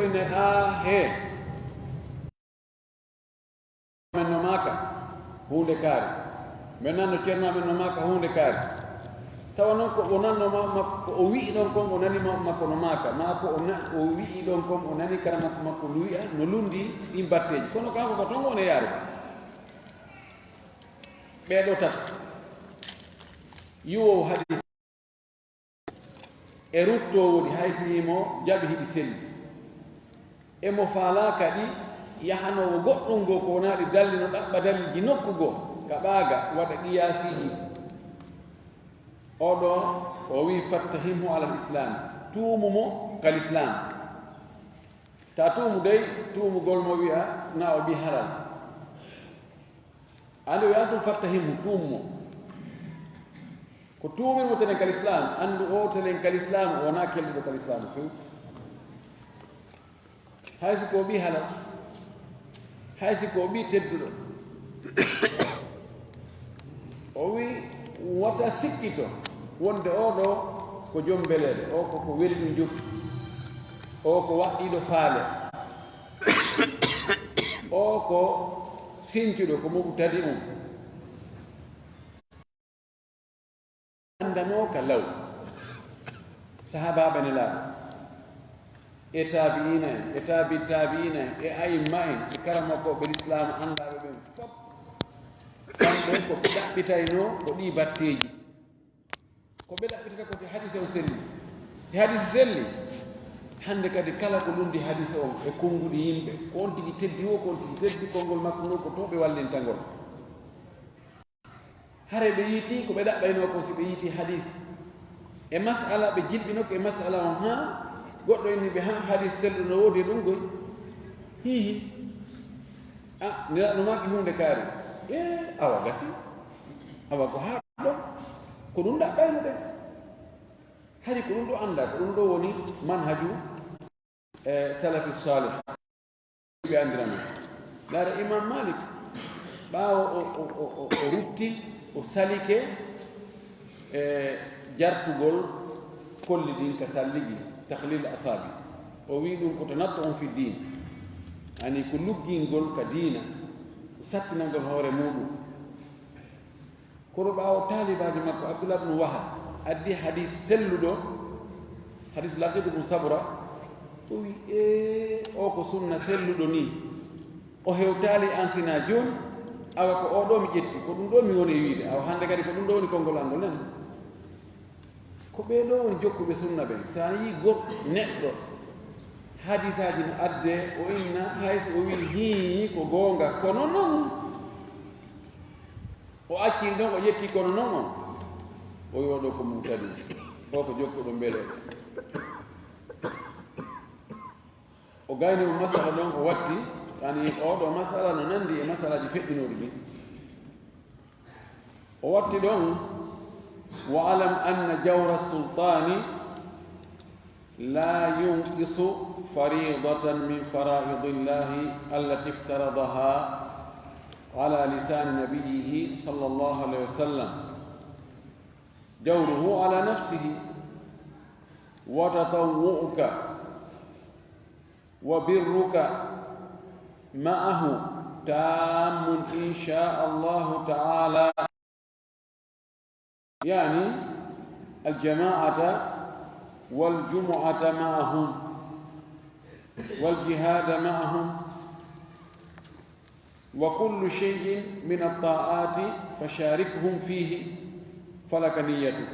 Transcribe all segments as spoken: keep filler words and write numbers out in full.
Ine a he. Men no maaka huunde kaari. Men nanno ceerno amen no maaka huunde kaari. Tawa noon ko o nanno ma, ma, ko o wi'i ɗon kon, o nani ma, makko no maaka. Maa ko o na, o wi'i ɗon kon, o nani kara makko, makko no wi'a, no lundi ɗin batteeji. Kono kanko ko ton woni yaarude. Ɓee ɗoo tato. Yuwowo hadis. E ruttoowo ɗi, hay si himo jaɓi hiɗi selli. E mo faalaaka ɗi, yahanoowo goɗɗum goo ko wonaa ɗi dalli, no ɗaɓɓa dalilji nokku goo, ka ɓaaga, waɗa qiyaasiiji. Oo ɗoo, o wi'i, "Fattahimhu alal islaam." Tuumu mo ka lislaam. Ta tuumu dey, tuumugol mo wi'a, na o bi halal. Ande o yaltu fattahimhu, tuumu mo. Ko tuumir mo telen ka lislaam, anndu o telen ka lislaam, o wonaa kelɗuɗo ka lislaam few. Hay si ko ɓii halal, hay si ko ɓii tedduɗo. O wi, wata sikkito wonde oo ɗoo ko jom mbeleeɗe, oo ko ko weli ɗum jokki, oo ko waɗɗiiɗo faale, oo ko sincuɗo, ko muɓtadi un. Anndanoo ka law. Sahaabaaɓe Nelaaɗo, e taabi'iina en, e taabi taabi'iina en, e a'imma en, e karamokooɓe lislaamu anndaaɓe ɓen fof, kamɓe ko ɓe ɗaɓɓitaynoo ko ɗii batteeji. Ko ɓe ɗaɓɓitata ko si hadiise on selli. Si hadiise selli, hannde kadi kala ko lundi hadiise on e konnguɗi yimɓe, ko on tigi teddi woo, ko on tigi teddi, konngol makko ngol ko to ɓe wallinta ngol. Haray ɓe yiiti ko ɓe ɗaɓɓaynoo kon, si ɓe yiiti hadiis e mas'ala, ɓe jilɓinoke e mas'ala on, haa goɗɗo inni ɓe, haa hadiis selluɗo no woodi e ɗum goy. Hiihi. A, Nelaaɗo maaki huunde kaari. E, awa gasi. Awa ko haa ɗon. Ko ɗum ɗaɓɓayno ɗen. Hari ko ɗum ɗo anndaa, ko ɗum ɗo woni manhaju e salafi salih. Ɓe anndirano. Ndaara Imam Malik, ɓaawo o, o, o, o, o rutti, o salike e jartugol kolli ɗin ka salligi, takhlil asabi. O wi'i ɗum ko tanattu on fi diin. Ani ko luggingol ka diina, ko sattinangol hoore muɗum. Kono ɓaawo taalibaajo makko, Abdullah ibn Wahab, addi hadiis selluɗo, hadiis Laqiitu bun Sabra, o wi, "Ee, oo ko sunna selluɗo nii. O hewtaali an sinaa jooni, awa ko oo ɗoo mi ƴetti, ko ɗum ɗoo mi woni e wiide, awa hannde kadi ko ɗum ɗoo woni konngol an ngol nani." Ko ɓee ɗoo woni jokkuɓe sunna ɓen. Si a yii goɗɗo neɗɗo, hadiisaaji no addee, o inna, hay so o wii, "Hii, ko goonga, kono non." O acciri ɗon, o ƴetti kono non on. O wi oo ɗoo ko muhtadi. Oo ko jokkuɗo mbele. O gayni mo masala ɗon, o watti, yani oo ɗoo masala no nandi e masalaaji feƴƴinooɗi ɗin. O watti ɗon, "Wa alam anna jawra sultaani لا ينقص فريضة من فرائض الله التي افترضها على لسان نبيه صلى الله عليه وسلم. جوره على نفسه، وتطوعك وبرك معه تام إن شاء الله تعالى." يعني الجماعة والجمعة معهم والجهاد معهم وكل شيء من الطاعات فشاركهم فيه فلك نيتك.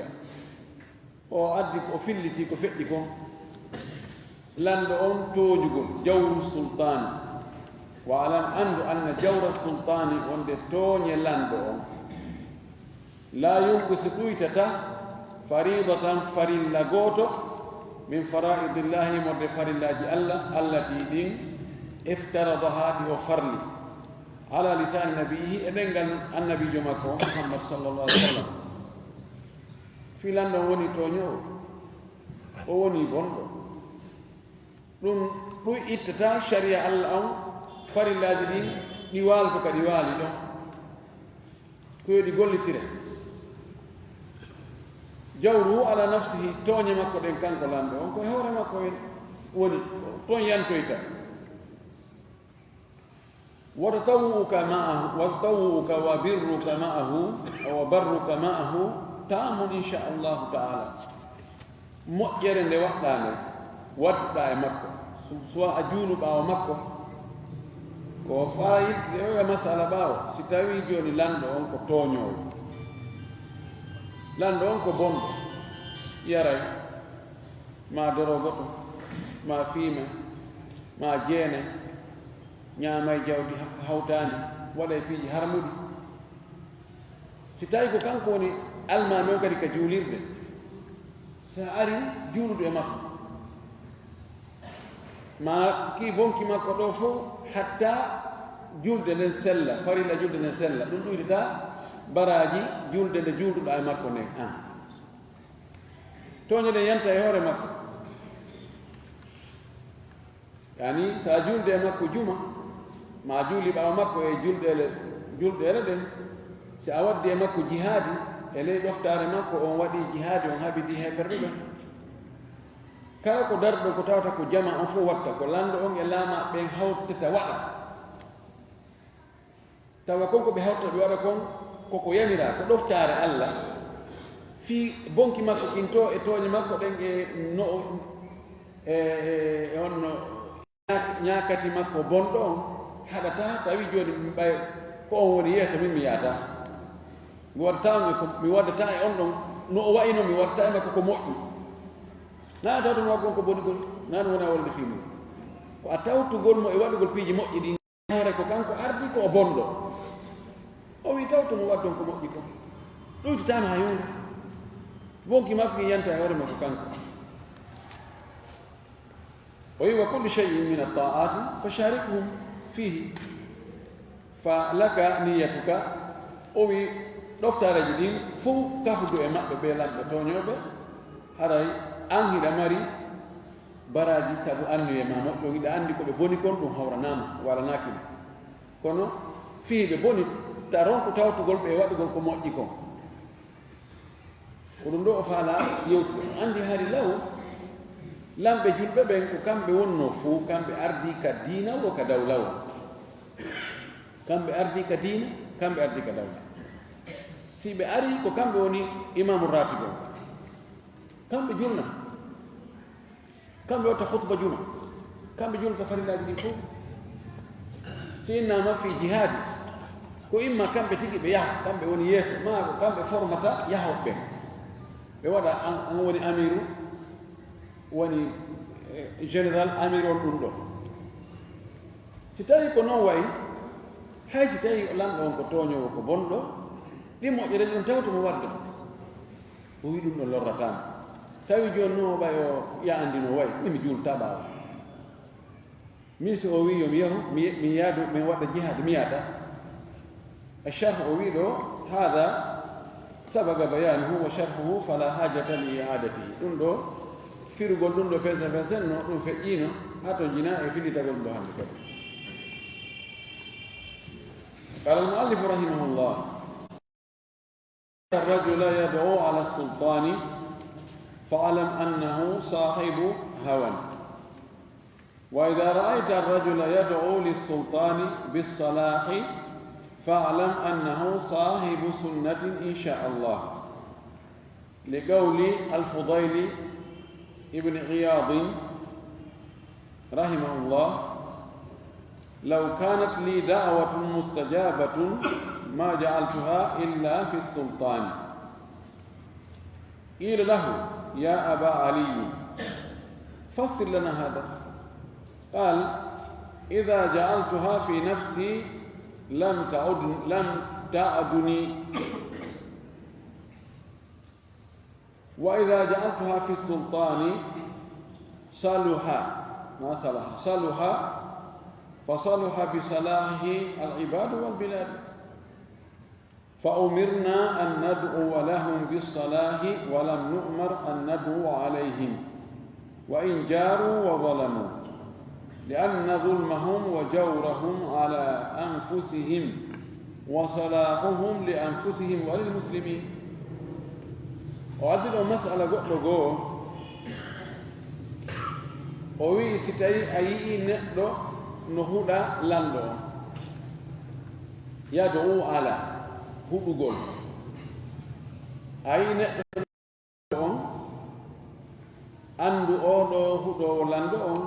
O addi, o filliti ko feƴƴi kon. Lanɗo on tooñugol, jawru sultaani. Wa alam, anndu, anna jawra sultaani, wonde tooñe lanɗo on. Laa yunqisu, ɗuytata, fariidatan, farilla gooto, min faraa'idillahi, immorde farillaaji Allah, allati, ɗin, iftaradaha, ɗi o farli, ala lisaani nabiyyihi, e ɗemngal annabiijo makko on, Muhammad sallallahu alaihi wasallam. Fii lanɗo on woni tooñoowo, o woni bonɗo. Ɗum, ɗum ittata sharia Allah on, farillaaji ɗin, ɗi waalto ka ɗi waali ɗon. Ko yo ɗi gollitire. Jawruhu ala nafsihi, tooñe makko ɗen kanko lanɗo on, ko e hoore makko woni. Woni toon yantoyta. Wa tatawwu'uka ma'ahu, wa tatawwu'uka wa birruka ma'ahu, wa barruka ma'ahu, taamun insha Allahu ta'ala. Moƴƴere nde waɗɗaa nde, wadduɗaa e makko, su-, suwa a juulu ɓaawo makko, ko fayit e oya masala ɓaawo, si tawii jooni lanɗo on ko tooñoowo, lanɗo on ko bonɗo, yaray, ma dorogoto, ma fiimay, ma jeenay, ñaamay jawdi ha-, hawtaandi, waɗay piiji harmuɗi. Si tawii ko kanko woni almaami on kadi ka juulirde, si a ari juuludu e makko, ma ki bonki makko ɗo fof, hatta julde nden sella, farilla julde nden sella, ɗum ɗoytata baraaji julde nde juulduɗaa e makko nden an. Tooñe ɗen yanta e hoore makko. Yani, so a juulde e makko juma, ma a juuli ɓaawo makko e julɗeele, julɗeele ɗen, si a waddi e makko jihaadi, e ley ɗoftaare makko, on waɗi jihaadi, on habidi heeferɓe ɓen. Kala ko darɗo ko tawata ko jama on fof watta, ko lanɗo on e laamaaɓe ɓen hawtata waɗa. Tawa kon ko ɓe hawta ɓe waɗa kon, ko ko yamiraa, ko ɗoftaare Alla, fii bonki makko kin to e tooñe makko ɗen e no o, e, e, e on no ñaak-, ñaakati makko bonɗo on haɗataa, tawi jooni ɓay ko on woni yeeso min mi yahataa. Mi waɗataa on e ko, mi waɗataa e on ɗon no o wa'ino, mi waɗataa e makko ko moƴƴi. Na a tawta mo waɗgol ko boni kon, na ɗum wona wonde fii mum. Ko a tawtugol mo e waɗugol piiji moƴƴi ɗin. Hare ko kanko ardi ko o bonɗo. O wi tawto mo waddon ko moƴƴi kon. Ɗuytitaama hay huunde. Bonki makko kin yanta e hoore makko kanko. O wi wa kullu shay'in min at-ta'ati fa sharikhum fihi. Fa laka niyyatuka. O wi ɗoftareeji ɗin fof kafudu e maɓɓe ɓe lamɓe tooñooɓe. Haray an hiɗa mari baraaji sabu anniye ma moƴƴo, hiɗa anndi ko ɓe boni kon, ɗum hawranaama, walanaaki ma. Kono fii ɓe boni, ta ronku tawtugol ɓe e waɗugol ko moƴƴi kon. Ko ɗum ɗo o faalaa yewtude. Anndi hari law, lamɓe julɓe ɓen ko kamɓe wonnoo fuu, kamɓe ardii ka diina wo ka dawla wo. Kamɓe ardii ka diina, kamɓe ardii ka dawla. Si ɓe arii, ko kamɓe woni imaamu raatibo. Kamɓe julna. Kamɓe watta khutba juma. Kamɓe julnata farillaaji ɗin fof. Si innaama fii jihaadi, ko imma kamɓe tigi ɓe yaha, kamɓe woni yeeso, maa ko kamɓe formata yahooɓe ɓen. Ɓe waɗa an, an woni amiiru, woni, eh, général amiiru on ɗum ɗo. Si tawii ko noon wayi, hay si tawii lanɗo on ko tooñoowo, ko bonɗo, ɗin moƴƴereeji ɗum tawto mo wadda. O wi ɗum ɗo lorrataama. Tawi jooni noon o ɓay o ya anndi no wayi, min mi juulta ɓaawo. Min so o wi yo mi yahu, mi, mi yaadu, min waɗa jihaad, mi yaata. Sharh o wi ɗo, hada sabaga bayanuhu wa sharhuhu fala hajata li i'adatihi. Ɗum ɗo, firugol ɗum ɗo fensen fensen no, ɗum feƴƴiino, haa to jina e fillitagol ɗum ɗo hannde kadi. Qala al-muallifu rahimahullah. الرجل يدعو على السلطان فاعلم أنه صاحب هوى. وإذا رأيت الرجل يدعو للسلطان بالصلاح فاعلم أنه صاحب سنة إن شاء الله. لقول الفضيل بن عياض رحمه الله: لو كانت لي دعوة مستجابة ما جعلتها إلا في السلطان. قيل له: يا أبا علي، فسر لنا هذا. قال: إذا جعلتها في نفسي لم تعد، لم تعدني. وإذا جعلتها في السلطان صلح، ما صلح، صلح، فصلح بصلاحه العباد والبلاد. فأمرنا أن ندعو لهم بالصلاح ولم نؤمر أن ندعو عليهم وإن جاروا وظلموا. لأن ظلمهم وجورهم على أنفسهم وصلاحهم لأنفسهم وللمسلمين. O addi ɗo masala goɗɗo goo. O wi'i, si tawi a yi'ii neɗɗo no huɗa lanɗo on, yadu u ala huɗugol, a yi'ii neɗɗo on, anndu oo ɗoo huɗoowo lanɗo on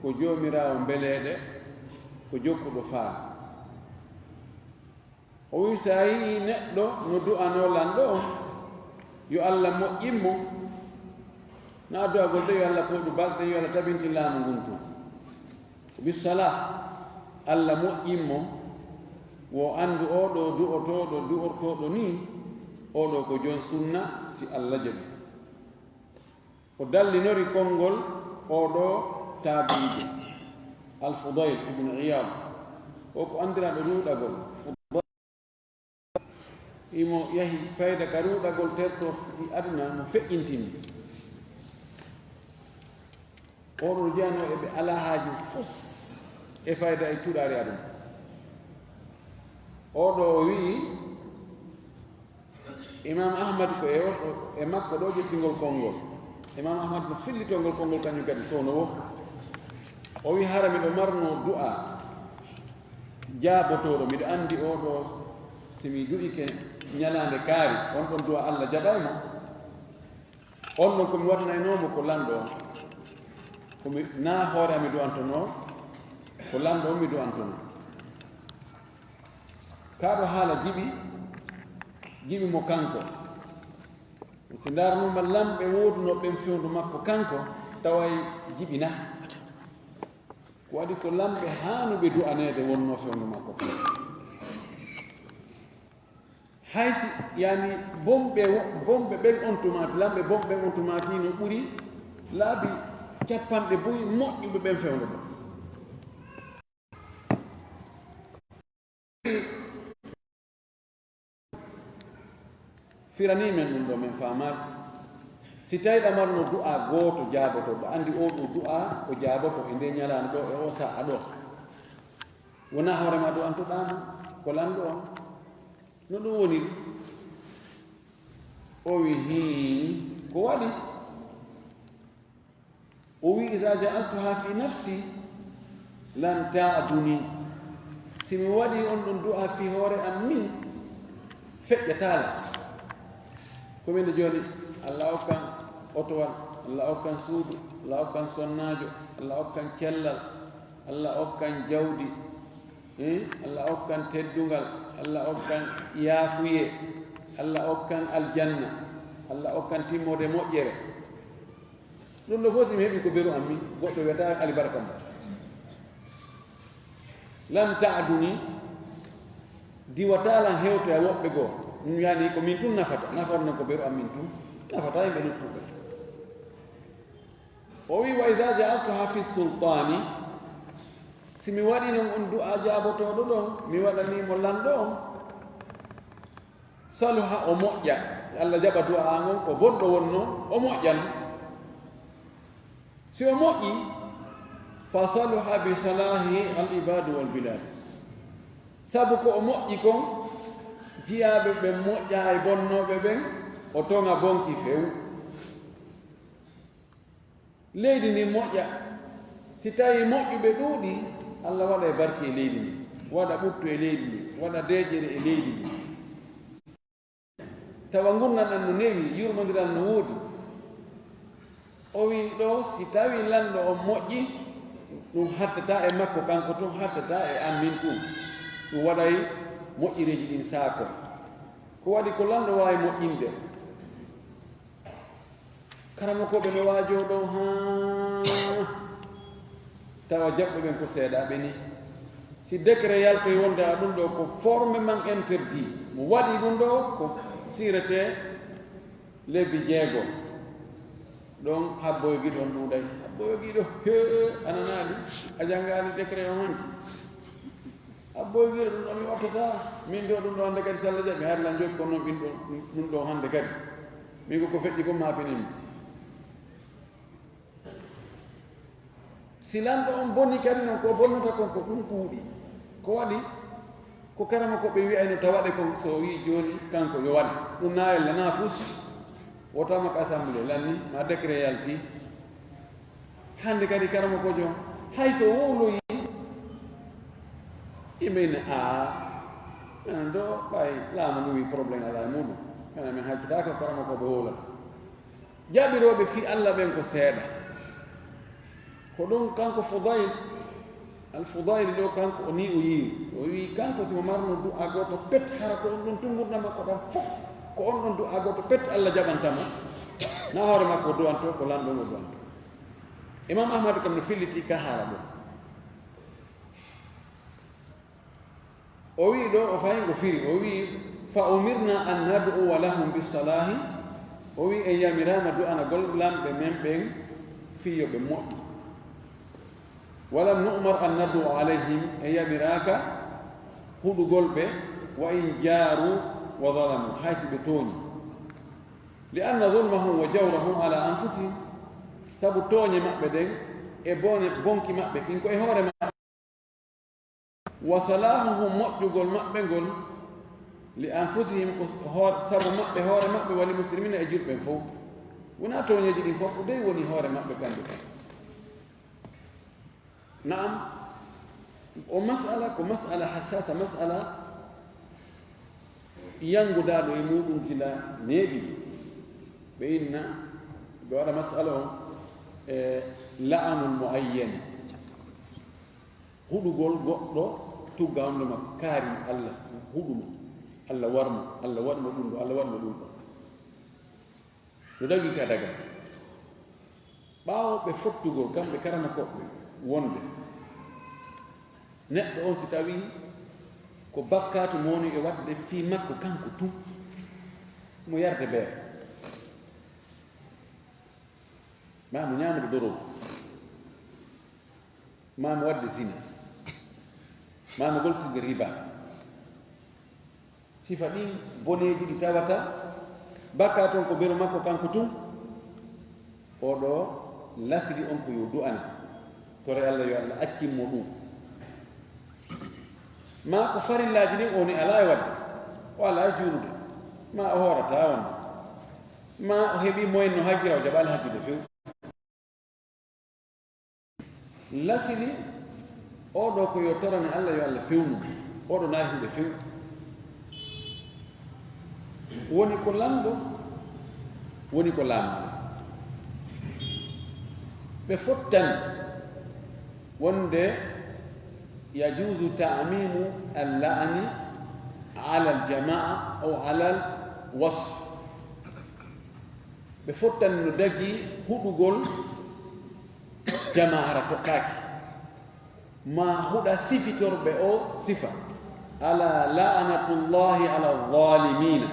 ko joomiraawo mbeleeɗe, ko jokkuɗo faa. O wi'i, si a yi'ii neɗɗo no du'anoo lanɗo on, yo Alla moƴƴin mo, na du'agol de, yo Alla pooɗu balɗe, yo Alla tabintin laamu ngun tun. Bissalah, Alla moƴƴin mo, wo anndu oo ɗoo du'otooɗo, du'ortooɗo nii, oo ɗoo ko jon sunna, si Alla jaɓi. O dallinori konngol oo ɗoo taabiijo, Al-Fudayl ibn Iyad, o ko anndiraaɗo ruuɗagol. Fudayl imo yahi fayda ka ruuɗagol tertooɗi aduna mo feƴƴintini. Oo ɗoo jeyanoo e ɓe alaa haaju fus e fayda e cuɗaari aduna. Oo ɗoo o wi'i, Imam Ahmad ko e, e makko ɗoo ƴettingol konngol. Imam Ahmad no fillitoo ngol konngol kañum kadi sowno wo. O wi'i, hara miɗo marnoo du'a jaabotooɗo, miɗo anndi oo ɗoo, si mi du'ike ñalaande kaari, on ɗon du'a Alla jaɓay mo. On ɗon ko mi waɗanaynoo mo ko lanɗo on. Ko mi, naa hoore am mi du'antonoo, ko lanɗo on mi du'antonoo. Kaa ɗoo haala jiɓi, jiɓi mo kanko. Si ndaarnuuma lamɓe woodunoo ɓen fewndo makko kanko, taway jiɓi na. Ko waɗi ko lamɓe haanuɓe du'aneede wonnoo fewndo makko kanko. Hay si, yani, bonɓe wo-, bonɓe ɓen on tumaati, lamɓe bonɓe ɓen on tumaati no ɓuri laabi capanɗe buy moƴƴuɓe ɓen fewndo ɗon. Firanii men ɗum ɗo, men faamaaki. Si tawii ɗa marno du'aa gooto jaabotoo, ɗa anndi oo ɗoo du'aa o jaabotoo e ndee ñalaande ɗoo e oo sa'a ɗoo. Wonaa hoore maa du'antoɗaa mo, ko lanɗo on. No ɗum woniri? O wi'i, hii, ko waɗi? O wi'i, "Iza ja'altuha fi nafsi, lam ta'duni." Si mi waɗii on ɗon du'aa fii hoore am min, feƴƴataa lan. Ko min jooni, Alla okkan otowal, Alla okkan suudu, Alla okkan sonnaajo, Alla okkan cellal, Alla okkan jawdi, eh? Alla okkan teddungal, Alla okkan yaafuyee, Alla okkan aljanna, Alla okkan timmoode moƴƴere. Ɗum ɗo fof si mi heɓii ko beru am min, goɗɗo wiyata alibarka mo. Lam ta'duni, diwataa lan hewtoya woɓɓe goo. Ɗum yani ko min tun nafata, nafata non ko beru am min tun, nafata yimɓe luttuɓe. O wi, "Wa iza ja'altuha fi sultani," si mi waɗi non on du'aa jaabotooɗo ɗon, mi waɗanii mo lanɗo on, saluha, o moƴƴa. Alla jaɓa du'aa ngon, ko bonɗo wonno, o moƴƴan. Si o moƴƴi, fa saluha bi salahi al ibadu wal bilad. Sabu ko o moƴƴi kon, jiyaaɓe ɓen moƴƴa e bonnooɓe ɓen, o toŋa bonki few. Leydi ndin moƴƴa. Si tawii moƴƴuɓe ɗuuɗi, Alla waɗa e barki e leydi ndin, waɗa ɓuttu e leydi ndin, waɗa deeƴere e leydi ndin. Tawa ngurndan ɗan no newi, yurmondiral no woodi. O wi'i ɗoo, si tawii lanɗo on moƴƴi, ɗum hattataa e makko kanko tun, hattataa e an min tun. Ɗum waɗay moƴƴereeji ɗin saakol. Ko waɗi ko lanɗo waawi moƴƴinde. Karamokooɓe no waajoo ɗoo haa tawa jaɓɓuɓe ɓen ko seeɗaaɓe nii. Si décret yaltoyi wonde a ɗum ɗoo ko formellement interdit, mo waɗi ɗum ɗoo ko siretee lebbi jeego. Ɗon habboyo giɗo on ɗuuɗay. Habboyo giɗo, hee, a nanaali, a janngaali décret on hanki. Abboy wi'e ɗum ɗo mi wattataa. Min ɗo ɗum ɗo hannde kadi, so Alla jaɓi, hari lan jokki kono ɗum ɗo, ɗum ɗo hannde kadi. Min ko ko feƴƴi ko maapinimi. Si lanɗo on boni kadi non, ko bonnata kon ko ɗum ɗuuɗi. Ko waɗi? Ko karama ko ɓe wi'ayno ta waɗe kon, so o wi'i jooni kanko yo waɗe. Ɗum na ella na fus. Wotama ko assemblée lanni, ma décret yalti. Hannde kadi karamokoojo, hay so wowloyii, yimɓe ina, "Aa, minen ɗo ɓay laamu ndu wii problème alaa e muuɗum, minen min haccitaaka ko karamokooɓe wowlata." Jaɓirooɓe fii Alla ɓen ko seeɗa. Ko ɗum kanko Fudayl, Al Fudayl ɗo, kanko o nii o yiiri. O wii kanko si mo marno du'a gooto pet, hara ko on ɗon tun ngurndan makko ɗan fof, ko on ɗon du'a gooto pet Alla jaɓanta mo. Na hoore makko o du'anto, ko lanɗo o du'anto. Imam Ahmad kam no filliti ka haala ɗum. O wi'i ɗo, o fayi ko firi. O wi'i, "Fa umirna an nad'uwa lahum bis-salahi." O wi'i, "En yamiraama du'anagol lamɓe men ɓen fii yo ɓe moƴƴu. Wa lam nu'mar an nad'uwa alayhim." En yamiraaka huɗugol ɓe, "wa in jaaru wa zalamu," hay si ɓe tooñi. "Li anna zulmahum wa jawrahum ala anfusihim." Sabu tooñe maɓɓe ɗen e bone, bonki maɓɓe kin ko e hoore maɓɓe. "Wa salahuhum," moƴƴugol maɓɓe ngol, "li anfusihim," ko hoor-, sabu maɓɓe, hoore maɓɓe, "wa lil muslimina," e julɓe fof. Wonaa tooñeeji ɗin fof, ko dey woni hoore maɓɓe kamɓe fof. Naam, o mas'ala ko mas'ala hassasa, mas'ala yanngudaaɗo e muuɗum gila neeɓi. Ɓe inna, ɓe waɗa mas'ala on e la'anul muayyan. Huɗugol goɗɗo, tugga on ɗo ma kaari Alla, huɗu mo, Alla war mo, Alla waɗ mo ɗum ɗo, Alla waɗ mo ɗum ɗo. No dagii ka daga. Ɓaawo ɓe fottugol, kamɓe karamokooɓe, wonde neɗɗo on si tawii ko bakkaatu mo woni e waɗde fii makko kanko tun, mo yarde beere, maa mo ñaamde doroogu, maa mo waɗde zina, maa mo goltinde riba. Sifa ɗin boneeji ɗi tawata bakkaatu on ko beru makko kanko tun, oo ɗo lasiri on ko yo du'ane, tore Alla yo Alla accin mo ɗum. Maa ko farillaaji ɗin o woni alaa e waɗde, o alaa e juulude, maa o hoorataa wonde, maa o heɓii moyen no hajjira, o jaɓaali hajjude few. Lasili, oo ɗoo ko yo torane Alla, yo Alla fewnu, oo ɗoo naati huɗe few. Woni ko lanɗo, woni ko laamɗo. Ɓe fottani wonde yajuuzu ta'mimu al-la'ani ala al-jama'a aw ala al-wasf. Ɓe fottani no dagii huɗugol jamaa hara toɗɗaaki, maa huɗa sifitorɓe o sifa, "Ala la'natullahi ala zalimina."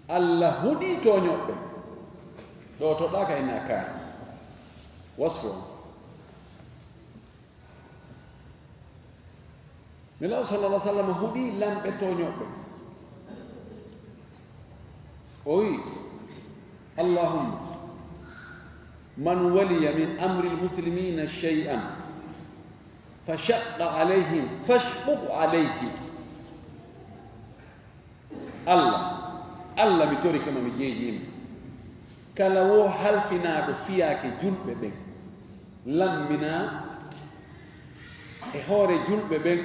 Alla huɗii tooñoɓɓe. Ɗo toɗɗaaka inna kaari. Wasfo on. Nelaaɗo sallallahu alaihi wasallam huɗii lamɓe tooñoɓɓe. O wi, "Allahumma man waliya min amri al-muslimina shay'an fa shaqqa alayhim fashquq alayhi." Alla, Alla, mi torike ma, mi jeejiima. Kala wo halfinaaɗo fiyaake julɓe ɓen, lamminaa e hoore julɓe ɓen,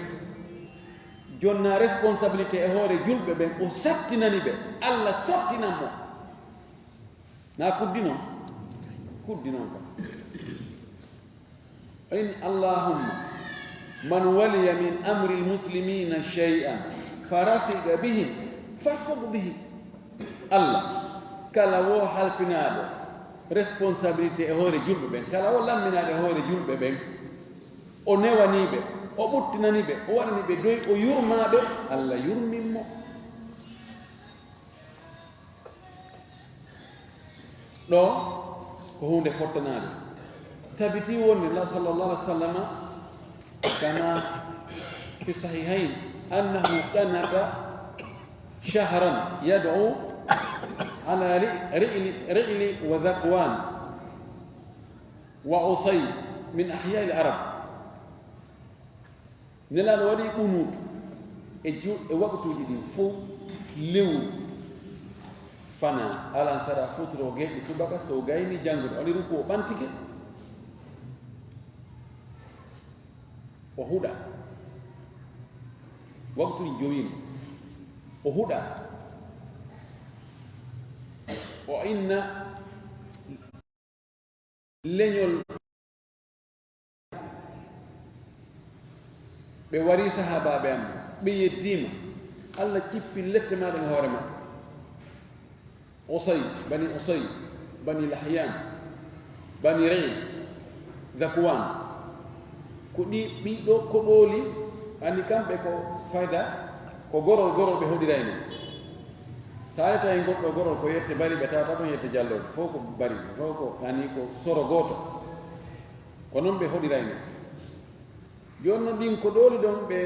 jonnaa responsabilité e hoore julɓe ɓen, o sattinani ɓe, Alla sattinan mo. Na kuddi non? Kuddi non kam. In Allahumma man waliya min amri al-muslimina shay'an fa rafiqa bihim farfuq bihi. Alla, kala wo halfinaaɗo responsabilité e hoore julɓe ɓen, kala wo lamminaaɗo e hoore julɓe ɓen, o newanii ɓe, o ɓuttinanii ɓe, o waɗani ɓe doy, o yurmaa ɓe, Alla yurmin mo. Ɗo ko huunde fottanaade. Tabitii wonde la sallallahu alaihi wasallam, kama fi sahihain, annahu qanata shahran yad'u ala ri-, ri'li, ri'li wa dhakwan wa usay min ahya'il arab. Nelaaɗo waɗi qunuutu e ju-, e waqtuuji ɗin fow, lewru fanaa, alansara, futuro, geƴƴi, subaka, so gayni, janngude, waɗi ruku, o ɓantike, O huɗa. Waktuuji jowiima. O huɗa. O inna leñol. Ɓe wari sahaabaaɓe am, ɓe yeddiima. Allah cippi lette maaɗa e hoore maɓɓe. Qusay, Bani Qusay, Bani Lahyan, Bani Ri'l, Dhakwan. Ko ɗi ɓiɗɗo koɗooli, anndi kamɓe ko fayda, ko gorol gorol ɓe hoɗirayno. So a reta e goɗɗo gorol ko yette bari ɓe tawata ɗon yette jallooɓe, fof ko bari, fof ko yani ko soro gooto. Ko noon ɓe hoɗirayno. Jooni noon ɗin koɗooli ɗon ɓe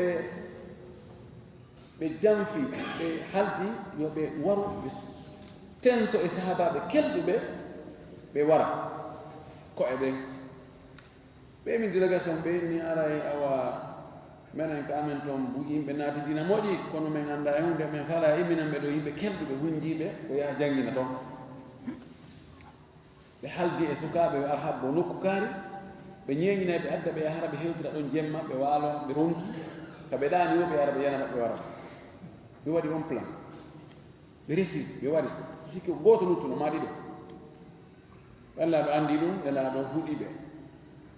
ɓe janfi, ɓe haldi yo ɓe waru, ɓe tenso e sahaabaaɓe kelɗuɓe, ɓe wara ko'e ɓen. Ɓe min délégation ɓe ni ara e awa menen ka amen toon bu yimɓe naati diina moƴƴi, kono men anndaa e huunde, men faalaa e imminan ɓe ɗo yimɓe kelɗuɓe, hundiiɓe ko yaha janngina toon. Ɓe haldi e sukaaɓe, ɓe ara habbo nokku kaari, ɓe ñeeñinay, ɓe adda, ɓe yahara, ɓe hewtira ɗon jemma, ɓe waalo, ɓe ronki, ka ɓe ɗaani wo, ɓe ara, ɓe yanara, ɓe wara. Ɓe waɗi on plan. Ɓe resi, ɓe wari. Sikki ko gooto luttuno, maa ɗiɗo. Ɓe Allaaɗo anndi ɗum, Nelaaɗo huɗi ɓe.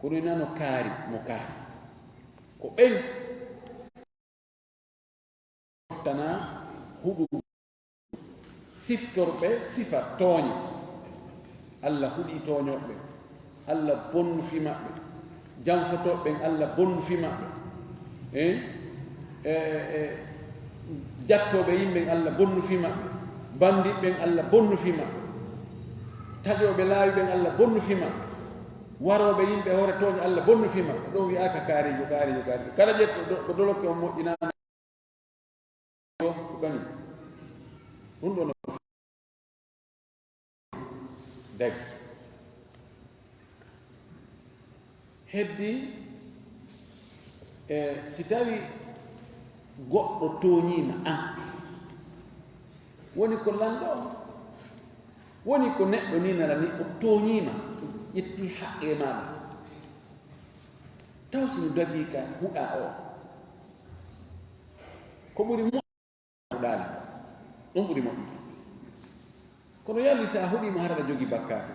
Kono ina no kaari, mo kaari. Ko ɓen tana huɗu siftorɓe sifa tooñe. Allah huɗi tooñooɓe, Allah bonnu fi maɓɓe. Janfotooɓe ɓen, Allah bonnu fi maɓɓe. Eh? E, e, e, jattooɓe yimɓe ɓen, Allah bonnu fi maɓɓe. Bandiiɓe ɓen, Allah bonnu fi maɓɓe. Taƴooɓe laawi ɓen, Allah bonnu fi maɓɓe. Warooɓe yimɓe hoore tooñe, Allah bonnu fi maɓɓe. Ɗum wi'aaka kaariijo, kaariijo, kaariijo. Kala ƴetto do-, ko dolokke on moƴƴinaama. Ko kañum. Ɗum ɗo no dagi. Heddi, e, si tawi goɗɗo tooñiima an, woni ko lanɗo on, woni ko neɗɗo ni nala ni o tooñiima, ƴetti haqqe maaɗa. Taw si no dagii ka huɗa o, ko ɓuri mo-, huɗaali, ɗum ɓuri moƴƴude. Kono yalli si a huɗiima hara aɗa jogii bakkaatu.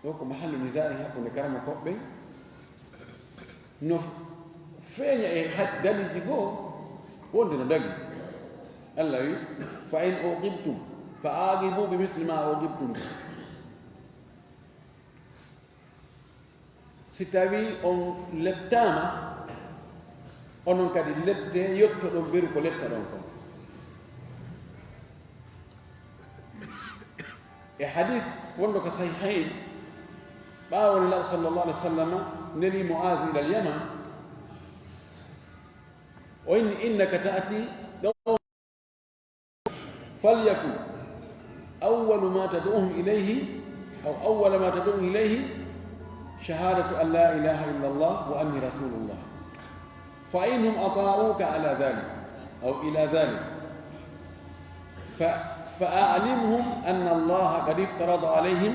Ɗo ko mahallu niza'i hakkunde karamokooɓe ɓen. No feeña e haj-, daliiji goo wonde no dagi. Allah wi, "Fa in uqibtum, fa aqibu bi misli ma uqibtum bi." Si tawii on lettaama, onon kadi lettee, yottoɗon beru ko lettaɗon kon. E hadis wonɗo ko Sahihayn, ɓaawo Nelaaɗo sallallahu alaihi wa sallam nelii Mu'aaz ilal Yaman, o inni, "Innaka ta'ti qawman, falyakun awwalu ma tad'uhum ilayhi, aw awwala ma tad'uhum ilayhi, shahadatu an la ilaha illa Allah wa anni rasulullah. Fa in hum ata'uka ala dhalik, aw ila dhalik, fa, fa a'limhum anna Allah qad iftarada alayhim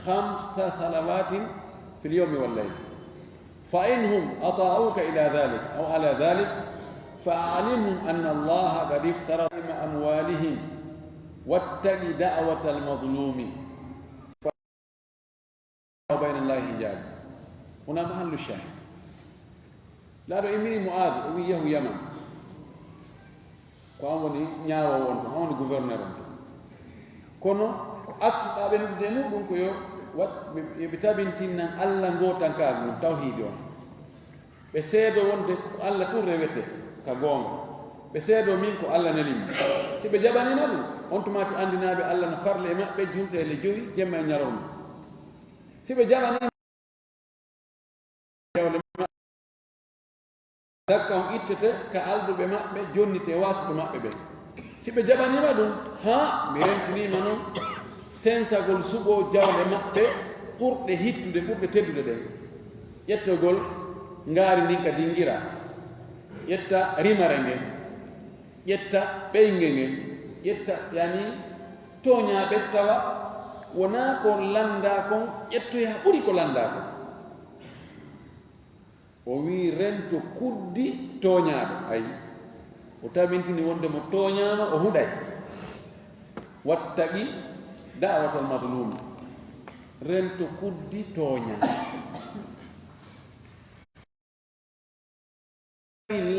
khamsa salawatin fil yawmi wal layl. Fa in hum ata'uka ila dhalik, aw ala dhalik, fa a'limhum anna Allah qad iftarada amwalihim, wattaqi da'watal mazlumi, fa bayna Allahi hijab." Huna mahallu shahid. Laaɗo immini Mu'aaz, o wi, "Yahu Yaman." Ko an woni ñaawoowo on ton, an woni gouverneur on ton. Kono ko aksu ɓe noddude e muɗum ko yo waɗ-, ɓe, yo ɓe tabintinnan Allah ngootankaagu ngun, tawhiidi on. Ɓe seedoo wonde ko Allah tun rewetee ka goonga. Ɓe seedoo min ko Allah neli mi. Si ɓe jaɓaniima ɗum, on tumaati anndinaa ɓe Allah no farli e maɓɓe julde e nde jowi, jemma e ñalawma. Si ɓe jaɓaniima jawle maɓɓe, zakka on ittete ka alduɓe maɓɓe, jonnitee waasuɓe maɓɓe ɓen. Si ɓe jaɓaniima ɗum, haa mi rentiniima non tensagol suɓoo jawle maɓɓe ɓurɗe hittude, ɓurɗe teddude ɗen. Ƴettogol ngaari ndin ka dingira, ƴetta rimare ngen, ƴetta ɓeynge ngen, ƴetta, yani, tooñaaɓe tawa wonaa ko lanndaa kon, ƴettoya ɓuri ko lanndaa kon. O wii rento kuddi tooñaaɗo. Ay, o tabintini wonde mo tooñaama, o huɗay. Wattaqi da'watal mazlum. Rento kuddi tooñaaɗo.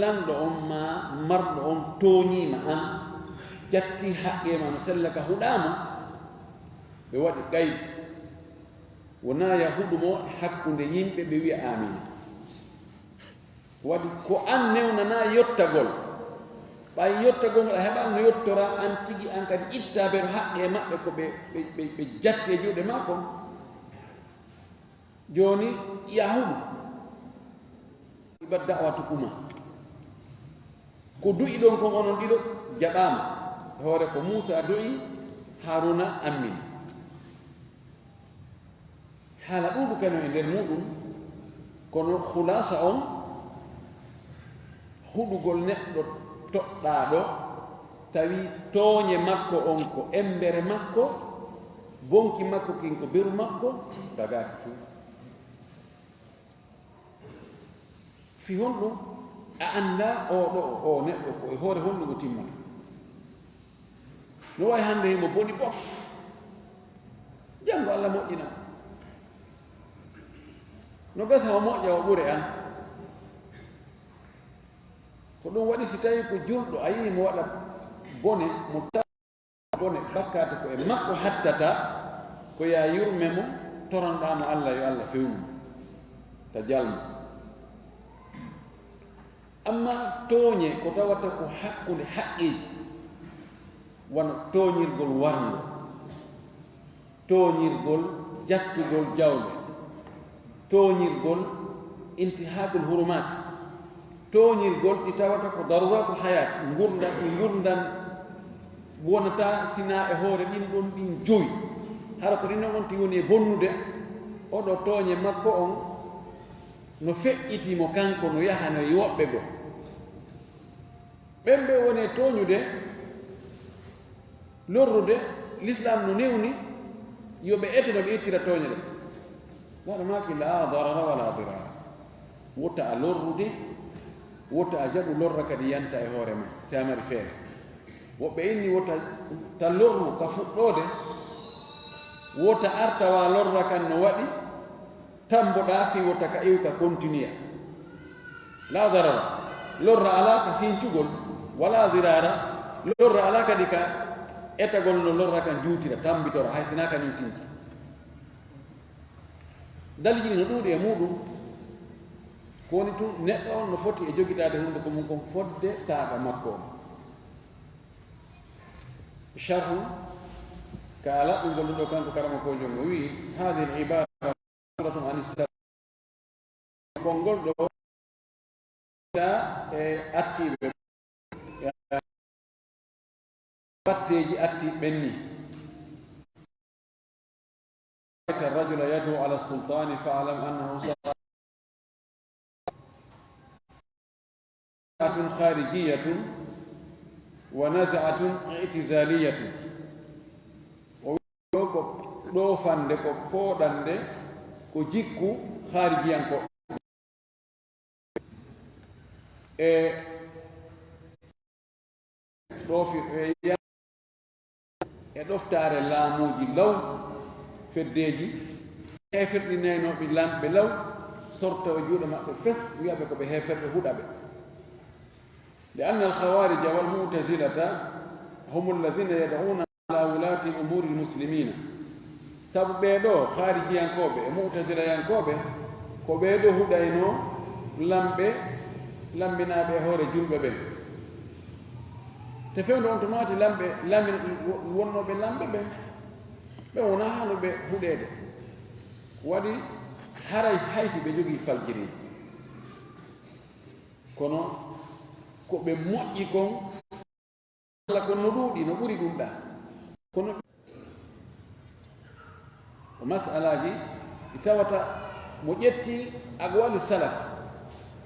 Lanɗo on maa marɗo on tooñiima an, jatti haqqe ma no sella ka huɗaama, ɓe waɗi qaydi. Wonaa ya huɗu mo e hakkunde yimɓe ɓe wi'a aamiin. Waɗi ko an newnanaa yottagol. Ɓay yottagol ngol a heɓaali no yottora an tigi, an kadi ittaa ɓe ɗo haqqe maɓɓe ko ɓe, ɓe, ɓe, ɓe jatti e juuɗe maa kon. Jooni ya huɗu. Ibat da'watukuma. Ko du'i ɗon kon onon ɗiɗo jaɓaama. E hoore ko Muusa du'i, Haaruuna ammini. Haala ɗuuɗu kano e nder muuɗum, kono khulaasa on, huɗugol neɗɗo toɗɗaaɗo, tawi tooñe makko on ko embere makko, bonki makko kin ko beru makko, tagaaki tun. Fii honɗum? A anndaa oo ɗoo, oo neɗɗo ko e hoore honɗum o timmata. No wayi hannde himo boni bof. Janngo Alla moƴƴina. No gasa o moƴƴa o ɓure an. Ko ɗum waɗi si tawi ko julɗo a yi'i mo waɗa bone, mo taw bone, bakkaatu ko e makko hattata, ko yaa yurme mo, toranɗaa mo Alla yo Alla fewnu mo, ta jalma. Amma tooñe ko tawata ko hakkunde haqqeeji, wano tooñirgol warngo, tooñirgol jattugol jawle, tooñirgol intihakul hurumaat, tooñirgol ɗi tawata ko daruratul hayaat, ngurndan, ɗi ngurndan wonata sinaa e hoore ɗin ɗon ɗin jowi. Hara ko ɗin ɗon wonti woni e bonnude, oɗo tooñe makko on no feƴƴiti mo kanko, no yahano e woɓɓe goo. Ɓen ɓe woni e tooñude, lorrude, Lislaam no newni yo ɓe eto no ɓe ittira tooñe ɗen. Nana maaki laa darara wala dirara. Wota a lorrude, wota a jaɓu lorra kadi yanta e hoore ma, si a mari feere. Woɓɓe inni wota ta lorru ka fuɗɗoode, wota arta wa lorra kan no waɗi, tamboɗaa fii wota ka iwka continue. La darara, lorra alaa ka sincugol, wala dirara, lorra alaa kadi ka etagol no lorra kan juutira, tambitora, hay sinaa kañum sinci. Daliji ɗi no ɗuuɗi e muuɗum, ko woni tun neɗɗo on no foti e jogitaade hunnduko mum kon fodde taaɗa makko on. Sharhu ka laɓɓungol ɗum ɗo kanko karamokoojo mo wi'i, "Hadhihi al-ibara ma'thuratun an as-salaf." Konngol ɗo e attiiɓe, batteeji attiiɓe ɓen ni. رأيت الرجل يدعو على السلطان فاعلم أنه سقط. خارجية ونزعة اعتزالية. O wi'i ɗo ko ɗoofande, ko pooɗande, ko jikku haarijiyankooɓe. E ɗoofi-, e ya-, e ɗoftaare laamuuji law, feddeeji, heeferɗinaynooɓe lamɓe law, sorta e juuɗe maɓɓe fes, wi'a ɓe ko ɓe heeferɓe, huɗa ɓe. لأن الخوارج والمعتزلة هم الذين يدعون على ولاة أمور المسلمين. Sabu ɓee ɗoo, haarijiyankooɓe e mu'tazilayankooɓe, ko ɓee ɗoo huɗaynoo lamɓe, lammbinaaɓe e hoore julɓe ɓen. Te fewndo on to maati lamɓe, lammi-, wonnooɓe lamɓe ɓen, ɓe wonaa haanduɓe huɗeede. Waɗi haray hay si ɓe jogii faljiri. Kono ko ɓe moƴƴi kon, Alla kon no ɗuuɗi, no ɓuri ɗum ɗaa. Kono ko masalaaji ɗi tawata mo ƴetti aqwaali salaf,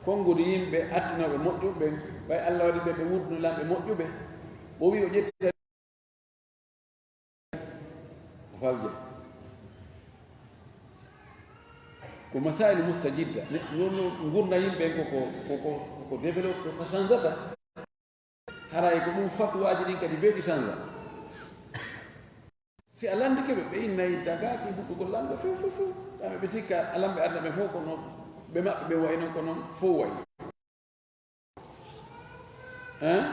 konguɗi yimɓe attinooɓe moƴƴuɓe ɓen, ɓay Alla waɗi ɓe, ɓe wurduno lamɓe moƴƴuɓe, o wi'i o ƴetti o falja. Ko masailu mustajidda. Ne, non, non ngurna yimɓe en ko, ko, ko, ko, ko développe, ko changeata. Haray ko ɗum fatuwaaji ɗin kadi beeti changea. Si a landike ɓe, ɓe innay dagaaki huɗɗugol lanɗo few, few, few. Kamɓe ɓe sikka alamɓe adna ɓe fof ko noon. Ɓe maɓɓe ɓe wayi noon ko noon fof wayi. Hein?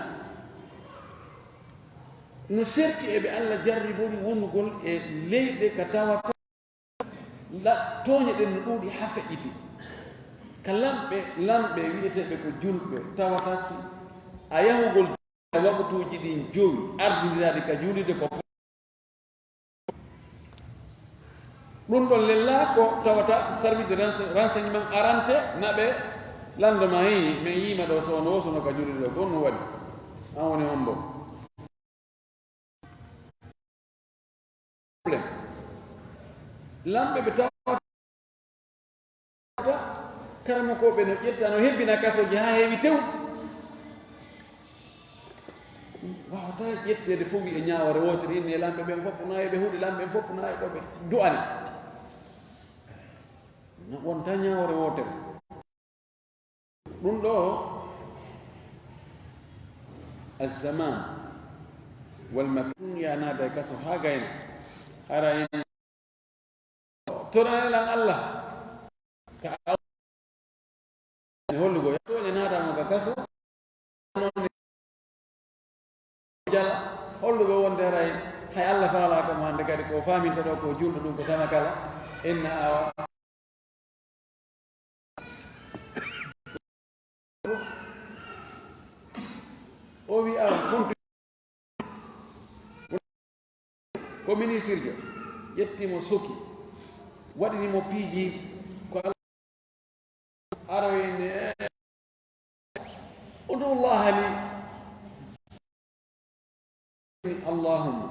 No serti e ɓe Allah jarribori wonugol e leyɗe ka tawata la-, tooñe ɗen no ɗuuɗi haa feƴƴiti. Ka lamɓe, lamɓe wi'eteeɓe ko julɓe, tawata si a yahugol waqtuuji ɗin jowi ardindiraaɗi ka juulirde ko ɗum ɗon lella ko tawata service de rense-, renseignement arante naɓe lando ma, "Hii, min yiima ɗo so ono wosono ka juulirde ɗo, ko honno waɗi? An woni hombo?" Problème. Lamɓe ɓe tawata karamokooɓe no ƴetta, no hebbina kasooji haa heewi tew. Waawata ƴetteede fof wi'e ñaawoore wootere, inni e lamɓe ɓen fof na e ɓe huɗi lamɓe ɓen fof na e ɗo ɓe du'ani. No wonta ñaawoore wootere. Ɗum ɗo, azzaman wal makan, ya naada e kaso haa gayna. Hara en Toranee lan Allah. Ka aw-, hollugo, tooñe naata mo ka kaso. Jala, hollugo wonde haray hay Allah faalaaka mo hannde kadi ko faaminta ɗo ko julɗo ɗum ko sama kala. Inna awa. O wi awa, honto ko ministirjo, ƴetti mo, soki, waɗini mo piiji, ko Alla aroyne, "Udu Allaha li." Allahumma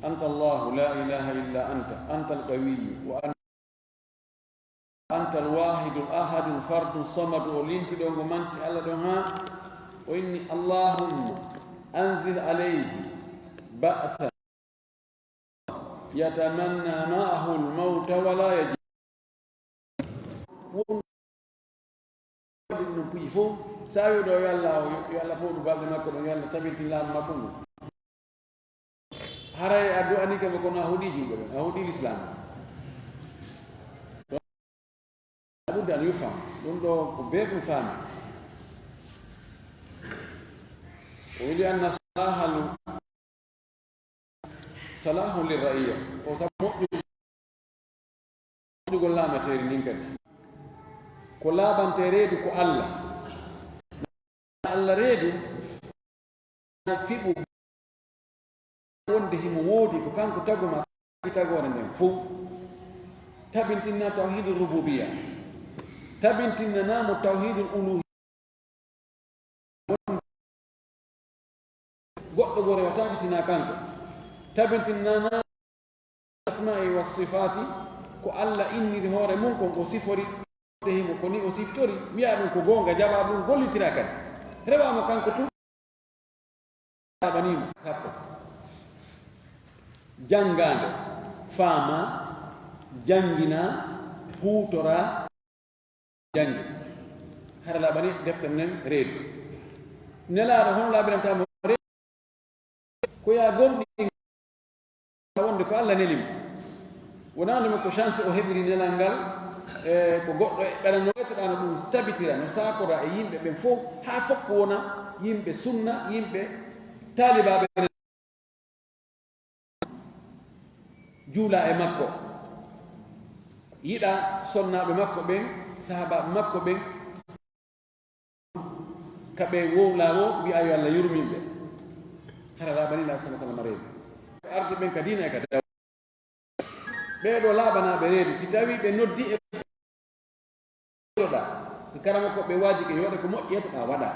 anta Allahu la ilaha illa anta, anta al-qawiyyu wa anta Anta alwahidul ahadul fardus samadu, o linti ɗo ngo manti Allah ɗon haa o inni, "Allahumma anzil alayhi ba'san yatamanna ma'ahu almawta wa la yajid." Won ɗum no puyi fof, sa wi ɗo yo Allah, yo Allah fowdu balɗe makko ɗon, yo Allah tabintin laamu makko ngu. Haray a du'anike mo kono a huɗi julɓe ɓen, a huɗi l'islam. Labudda an yufham, ɗum ɗo ko bee ɗum faami. O wili anna salahal, salahun lirra'iya, o sabu moƴƴu-, moƴƴugol laamateeri ndin kadi. Ko laaɓante reedu ko Allah. Allah reedu, fiɓu wonde himo woodi ko kanko taguma tagoore nden fow. Tabintinna tawhidul rububiyya. Tabintinnana mo tawhidul uluhiyya. Goɗɗo goo rewataake sinaa kanko. Tabintinnana asma'i was sifati, ko Allah inniri hoore mun kon, o sifori himo, ko ni o siftori, wi'a ɗum ko goonga, jaɓa ɗum, gollitira kadi. Rewa mo kanko tun. Laaɓani mo sappo. Janngaande, faama, janngina, huutora. Jannge. Hara laaɓani deftere nden reedu. Nelaaɗo hono laaɓiranta mo reedu? Ko yaa gomɗin wonde ko Allah neli mo. Wonaa nde mo ko chance o heɓiri nelal ngal, e ko goɗɗo e ɓerano etoɗaa no ɗum tabitira, no saakora e yimɓe ɓen fof, haa fof ko wona yimɓe sunna, yimɓe taalibaaɓe. Juula e makko, yiɗa sonnaaɓe makko ɓen, sahaabaaɓe makko ɓen, ka ɓe wowlaa wo, wi'a yo Allah yurmin ɓe. Hara laaɓani Laaɓa sallallahu alaihi wasallam reedu. Arde ɓen ka diina e ka daw-, ɓee ɗoo laaɓanaaɓe reedu, si tawii ɓe noddi e ɗa, si karamokooɓe waajike yo waɗe ko moƴƴi, etoɗaa waɗa.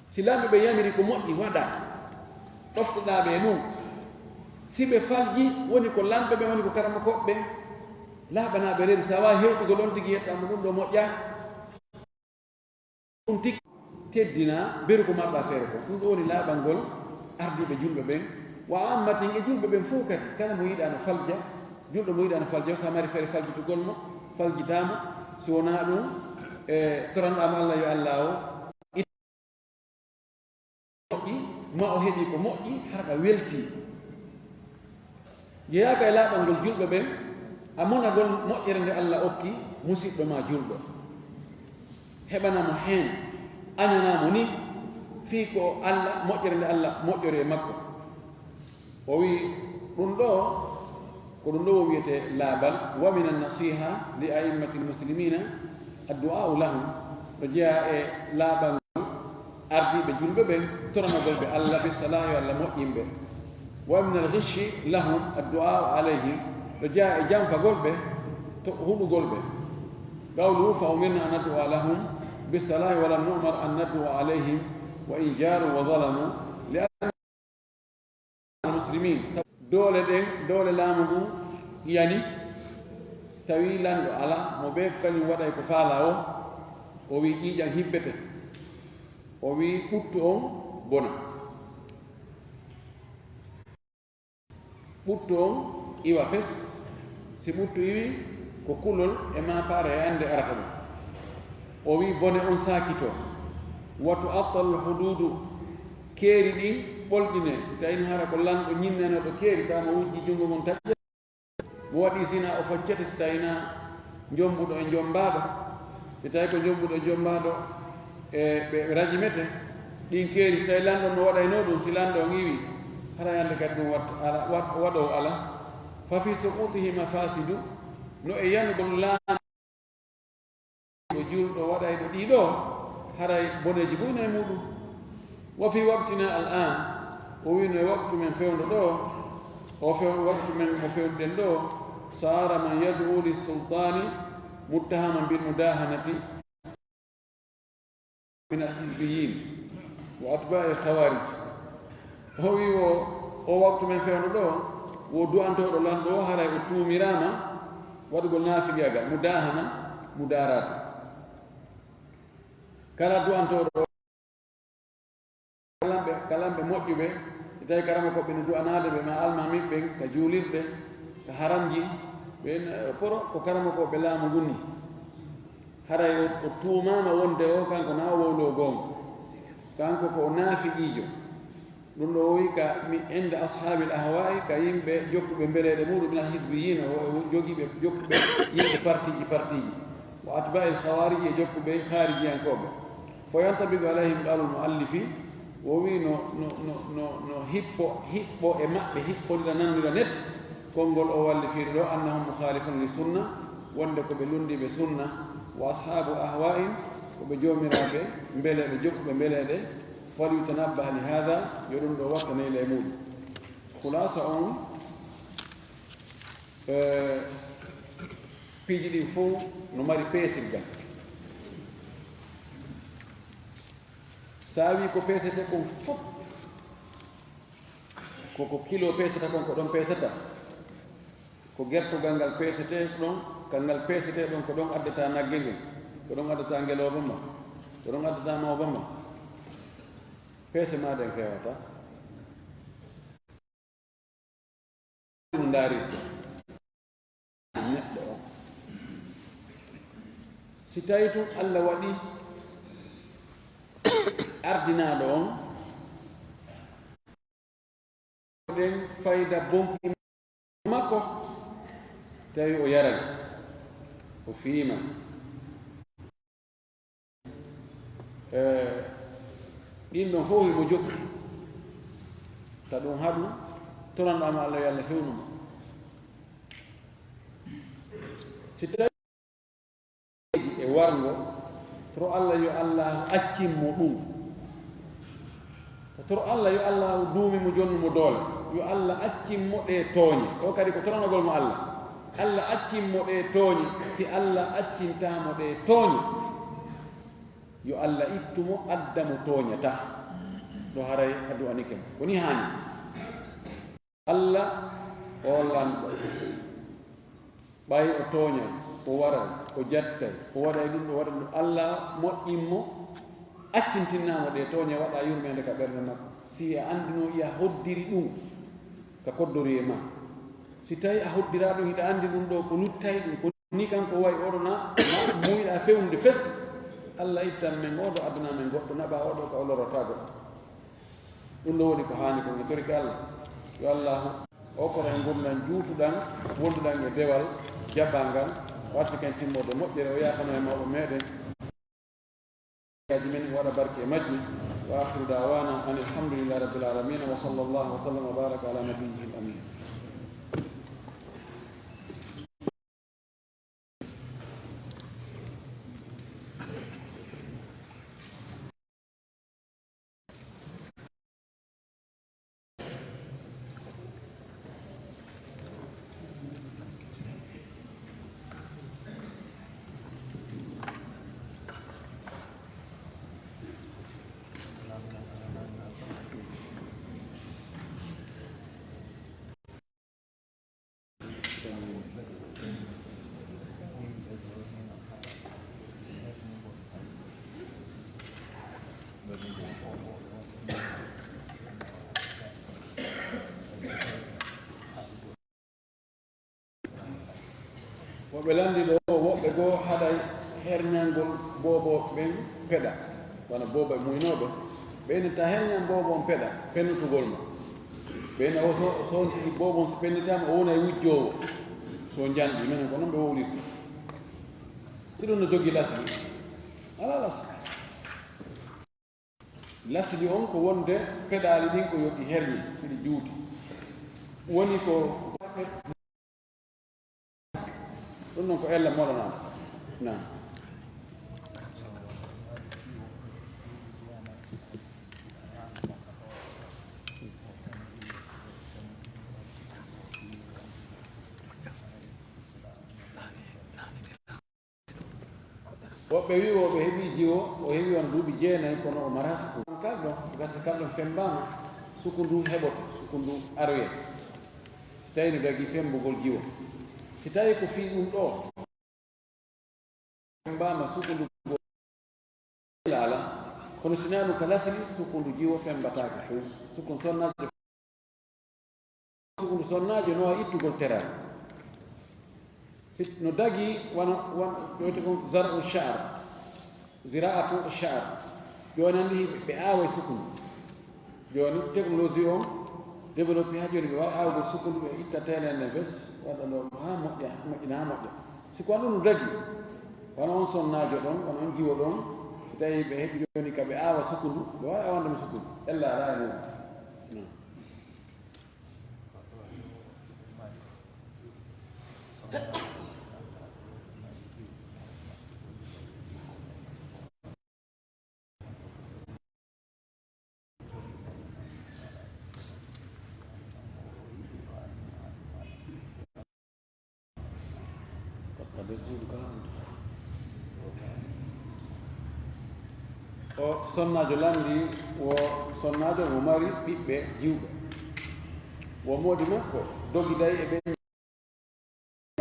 Si laamɓe ɓe yamiri ko moƴƴi, waɗa. Ɗoftoɗaa ɓe e ɗum. Si ɓe falji, woni ko laamɓe ɓen, woni ko karamokooɓe ɓen, laaɓanaaɓe reedu, si a waawii hewtugol on tigi, yettaa mo ɗum ɗo moƴƴaa. Ɗum tigi teddina beru ko marɗaa feere kon. Ɗum ɗo woni laaɓangol ardiiɓe julɓe ɓen. Wa ammatin e julɓe ɓen fof kadi, kala mo yiɗaa no falja, julɗo mo yiɗaa no falja, so a mari feere faljitugol mo, faljitaama, si wonaa ɗum, e toranɗaama Allah yo Allah o moƴƴi, ma o heɓi ko moƴƴi, hara ɗa weltii. Jeyaaka e laaɓal ngol julɓe ɓen, a monagol moƴƴere nde Allah okki musiɗɗo ma julɗo. Heɓana mo heen, añana mo ni, fii ko Allah, moƴƴere nde Allah moƴƴori e makko. O wi ɗum ɗo, ko ɗum ɗo o wiyete laaɓal, wa min annasiha li a'immati lmuslimina addu'a'u lahum, no jeyaa e laaɓal ngol ardiiɓe julɓe ɓen, toranagol ɓe Allah bi salah yo Allah moƴƴin ɓe. Wa min alghishi lahum addu'a'u alayhim, no jeyaa e janfagol ɓe, to huɗugol ɓe. Qawluhu fa umirna an naddu'a lahum bi salah wa lam nu'mar an naddu'a alayhim wa in jaru wa zalamu li muslimin. Doole ɗen, doole laamu ngun yani, tawi lanɗo ala, mo ɓe ko kañum waɗay ko faala o, o wi ƴiiƴan hibbete, o wi ɓuttu on bona. Ɓuttu on iwa fes, si ɓuttu iwi ko kulol e maapaare e annde arata ɗum. O wi bone on saakito, wa tu'attalul huduudu, keeri ɗin ɓolɗine, si tawii hara ko lanɗo ñinnanooɗo keeri, tawa mo wujji junngo ngon taƴƴa, mo waɗi zina o faccete, si tawii na njombuɗo e njombaaɗo, si tawii ko njombuɗo e njombaaɗo e ɓe rajimete, ɗin keeri, si tawii lanɗo no waɗaynoo ɗum, si lanɗo on iwi, hara yande kadi ɗum wat-, ala, wat-, waɗoowo ala, fa fi suqutihi mafasidu, no e yanugol laamu. Ko julɗo waɗayɗo ɗiɗo, haray boneeji buy no e muɗum. Wa fi waqtina al an, o wino e waqtu men fewndo ɗo, o few-, waqtu men mo fewndo ɗen ɗo, sara man yad'u li sultani muttahaman bil mudahanati min al hizbiyin wa atba'i khawarij. O wi o, o waqtu men fewndo ɗo, wo du'antooɗo lanɗo o, haray o tuumiraama waɗugol naafiqiyaagal, mudahana, mudaratu. Kala du'antooɗo, kalanɓe, kalanɓe moƴƴuɓe, si tawi karamokooɓe no du'anaade ɓe, ma almaamiiɓe ɓen, ka juulirɗe, ka haramji, ɓen, eh, poro ko karamokooɓe laamu ngun ni. Haray o, o tuumaama wonde o, kanko na o wowloo goonga. Kanko ko o naafiqiijo. Ɗum ɗo o wi ka mi, inda ashaabil ahwaa'i, ka yimɓe jokkuɓe mbeleeɗe muɗum, min al hizbiyyiina, o, o jogiiɓe jokkuɓe yimɓe partiiji, partiiji, wa atbaa'il khawaariji, e jokkuɓe haarijiyankooɓe. Fa yantabiqu alayhim qawlul mu'allifi, o wi no, no, no, no, no hippo, hiɓɓo e maɓɓe, hiɓɓondira, nanondira net, konngol o wallifiri ɗo, annahum mukhalifun li sunna, wonde ko ɓe lunndiiɓe sunna, wa ashaabu ahwaa'in, ko ɓe joomiraaɓe mbeleeɗe, jokkuɓe mbeleeɗe, falyutanabbah li haadha, yo ɗum ɗo wattane e muɗum. Khulaasa on, eh, piiji ɗin fof no mari peesirgal. Sa wi ko peesete kon fof, ko, ko kilo peesata kon, ko ɗon peesata. Ko gertogal ngal peesetee ɗon, ka ngal peesetee ɗon, ko ɗon addata nagge ngen, ko ɗon addata ngelooba ma, ko ɗon addata mawba ma. Peese ma ɗen feewata. No ndaarirta neɗɗo o. Si tawi tun Allah waɗi ardinaaɗo on, ɗen fayda bonki makko, tawi o yaray, o fiima. E ɗin ɗon fof himo jokki. Ta ɗum haɗu, toranɗaa mo Allah, yo Allah fewnu mo. Si tawi e warngo, toro Allah yo Allah accin mo ɗum. Toro Allah yo Allah duumi mo, jonnu mo doole. Yo Allah accin mo ɗee tooñe. O kadi ko toranagol mo Allah. Allah accin mo ɗee tooñe. Si Allah accintaa mo ɗee tooñe, yo Allah ittu mo, adda mo tooñataa. Ɗo haray a du'anike mo. Ko ni haani. Allah o lanɗo. Ɓay o tooñay, o waray, o jattay, o waɗay ɗum ɗo, waɗa ɗum, Allah moƴƴin mo, accintinna mo ɗee tooñe, waɗa yurmeende ka ɓernde makko. Si a anndino, iya hoddiri ɗum ka koddori e ma. Si tawi a hoddiraa ɗum, hiɗa anndi ɗum ɗo ko luttay ɗum, ko Ni kanko wayi oɗo na, na muuyɗa fewnude fes. Allah ittan men oɗo, addana men goɗɗo, naɓa oɗo ka o lorota goɗɗo. Ɗum ɗo woni ko haani kon. En torike Allah, yo Allah okkor en ngurndan juutuɗan, wonduɗan e dewal jaɓɓangal, wartike en timmorde moƴƴere, o yaafano e mawɓe meɗen. Hajji men waɗa barke e majji. Wa akhiru da'wana anil hamdulillahi rabbil alamin. Wa sallallahu wa sallam wa baraka ala nabiyyihil amin. Woɓɓe lanndi ɗo, woɓɓe goo haɗay herñangol booboo ɓen peɗa, wano booboo e muynooɓe. Ɓe ina ta herñan booboo on peɗa, pennutugol ma. Ɓe ina o so, so on tigi booboo on so pennitaama, o wona e wujjoowo. So njanɗi, menen ko non ɓe wowlirta. Si ɗum no jogii lasli, alaa lasli. Lasli on ko wonde peɗaali ɗin ko yo ɗi herñe, si ɗi juuti. Woni ko ɗum ɗon ko ella moɗanaɗo. Naam. Woɓɓe wi'i o ɓe heɓi jiwo, o heɓi on duuɓi jeenayi, kono o maraa sukundu. Kalɗo, gasa kalɗo fembaama, sukundu heɓoto, sukundu aroye. Si tawi no dagi fembugol jiwo. Si tawi ko fii ɗum ɗo, fembaama sukundu goo laala, kono si naa ɗum ka lasli, sukundu jiwo fembataake few. Sukundu sonnaajo Sukundu sonnaajo no wawi ittugol teral. Si no dagi wano, wano ƴewte kon zar'u sha'ar, zira'atu sha'ar. Jooni anndi ɓe aaway sukundu. Jooni technologie on développé haa jooni ɓe wawi aawgol sukundu, ɓe itta teelende fes, waɗa ɗo haa moƴƴa, moƴƴina haa moƴƴa. Si ko ɗum no dagi, wano on sonnaajo ɗon, wano on jiwo ɗon, si tawi ɓe heɓi jooni ka ɓe aawa sukundu, ɓe wawi aawande mo sukundu. Ella alaa e mum. O sonnaajo lanndi, wo sonnaajo mo mari ɓiɓɓe jiwɓe. Wo moodi makko dogiday e ɓe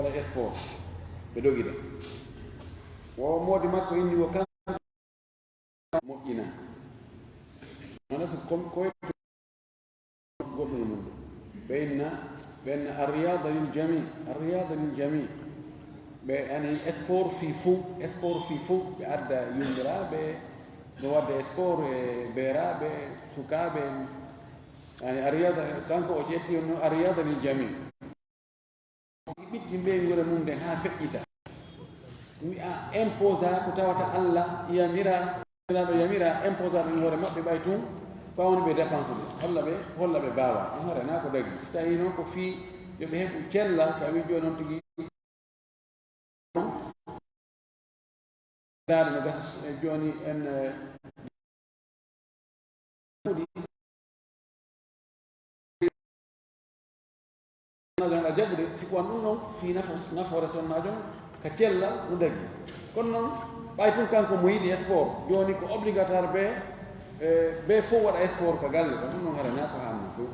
waɗa sport, ɓe dogida. Wo moodi makko inni wo kan moƴƴina. Mana so kom-, koy goɗɗum e mum. Ɓe inna, ɓe inna arriyada lil jami, arriyada lil jami. Ɓe ani sport fii fow, sport fii fow. Ɓe adda yummiraaɓe, no wadde sport e beeraaɓe, sukaaɓe. Ani arriyada, kanko o ƴetti on no arriyada lil jami. Ɓiɗɗin ɓe e wure mum nden haa feƴƴita. Wi'a imposa ko tawata Allah yamira, Nulaaɗo yamira imposa ɗum e hoore maɓɓe ɓay tun, ɓay woni ɓe dépense ɗum. Holla ɓe, holla ɓe baawa. E hoore na ko dagi. Si tawi noon ko fii yo ɓe heɓu cella, tawi jooni on tigi. Ndaade no gasa, eh, jooni en, eh, ɗi sonnaajo on a jaɓude, si ko an ɗum ɗon fii nafo-, nafoore sonnaajo on ka cellal no dagi. Kono noon, ɓay tun kanko mo yiɗi sport, jooni ko obligatoire ɓe, eh, ɓe fof waɗa sport ka galle, ko ɗum ɗon hara na ko haanno fof.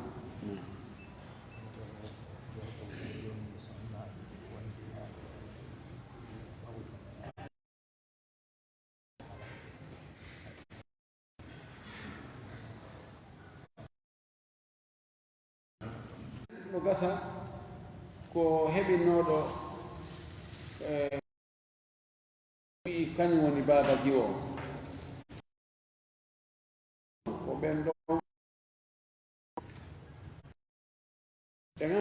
No gasa ko heɓinooɗo e wi kañum woni baaba jiwo. Ko ɓen ɗon